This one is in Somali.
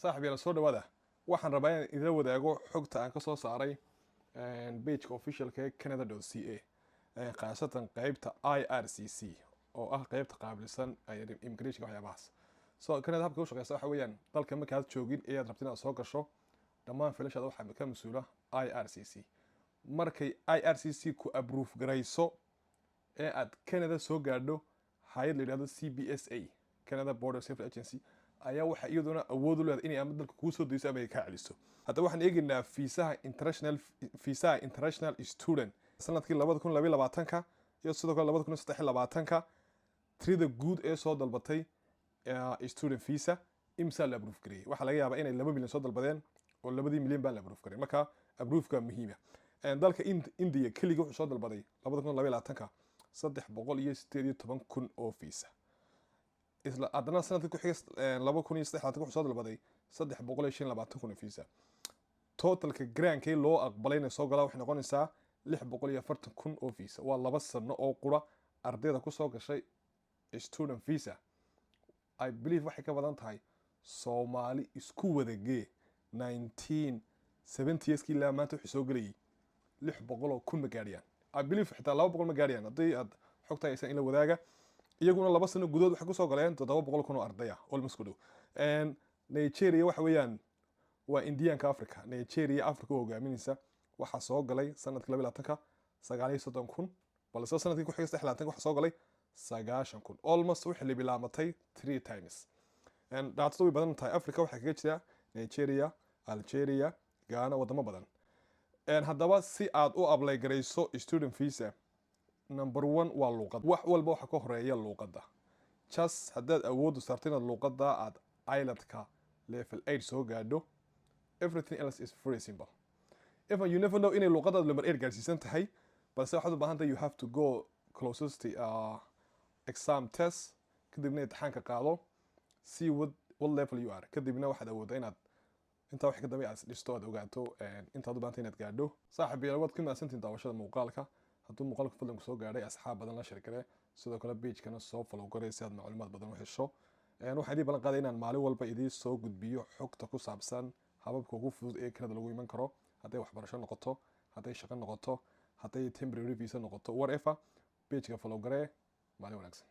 Saaxib yaal, soo dhawaada. Waxaan rabaa inaan idila wadaago xogta aan kasoo saaray pageka officialka ee Canada.ca, khaasatan qeybta IRCC oo ah qeybta qaabilsan immigration, waxyaabahaas. So Canada habka u shaqeysa waxa weeyaan, dalka markaad joogin ee aad rabto inaad soo gasho, dhammaan filashaada waxaa ka mas-uula IRCC. Markay IRCC ku approve garayso ee aad Canada soo gaadho, hay-ad la yidhahdo CBSA, Canada Border Service Agency, ayaa waxaa iyaduna awood u leedahay inay ama dalka kuu soo dayso ama ay kaa celiso. Haddaba waxaan eegaynaa fiisaha international, fiisaha international student sanadkii 2022-ka iyo sidoo kale 2023-ka. Tirada guud ee soo dalbatay student visa imsaa la approve gareeyay? Waxaa laga yaabaa inay 2 milyan soo dalbadeen oo 2-dii milyan baa la approve gareeyay. Marka approveka muhiima. Dalka India keligii wuxuu soo dalbaday 2022-ka 318,000 oo visa. Isla haddana sanadka ku xiga, 2023, wuxuu soo dalbaday 325,000 oo visa. Totalka grandkii loo aqbalay inay soo galaan waxay noqonaysaa 640,000 oo visa. Waa 2 sano oo qura ardayda kusoo gashay student visa. I believe waxay ka badan tahay Soomaali isku wadagee 1970skii ilaa maanta wuxuu soo gelayay 600,000 ma gaadhiyaan. I believe xitaa 200 ma gaadhiyaan. Haddii aad xogta haysan, in la wadaaga. Iyaguna 2 sano gudahood waxay kusoo galeen 700,000 oo arday ah, almost ku dhow. Nigeria waxa weeyaan waa Indianka Africa. Nigeria Africa u hogaaminaysa. Waxaa soo galay sanadkii 22-ka 39,000, balse sanadkii ku xiga, 23-ka, waxaa soo galay 90,000. Almost waxay la bilaabatay three times. Dhacdadu way badan tahay. Africa waxaa kaga jira Nigeria, Algeria, Ghana, wadamo badan. Haddaba si aad u apply garayso student visa, number one waa luuqad. Wax walba waxa ka horeeya luuqadda. Just haddaad awooddu saarto inaad luuqadda aad IELTS-ka level 8 soo gaadho, everything else is very simple. Even you never know inay luuqadaadu number 8 gaarsiisan tahay, balse waxaad u baahan tahay you have to go closest exam test, kadibna imtixaanka qaado, see what level you are. Kadibna waxaad awooddaa inaad intaa wax ka dambe aad dhisto, aad ogaato intaad u baahantay inaad gaadho. Saaxiib yaal, waad ku mahadsantihiin daawashada muuqaalka. Hadduu muuqaalku fadlan kusoo gaadhay, asxaab badan la share garee. Sidoo kale pagekana soo follow garee si aad macluumaad badan u hesho. Waxaan idiin ballan qaaday inaan maalin walba idiin soo gudbiyo xogta ku saabsan hababka ugu fudud ee Canada lagu iman karo, hadday waxbarasho noqoto, hadday shaqo noqoto, hadday temporary visa noqoto, whatever. Pageka follow garee. Maalin wanaagsan.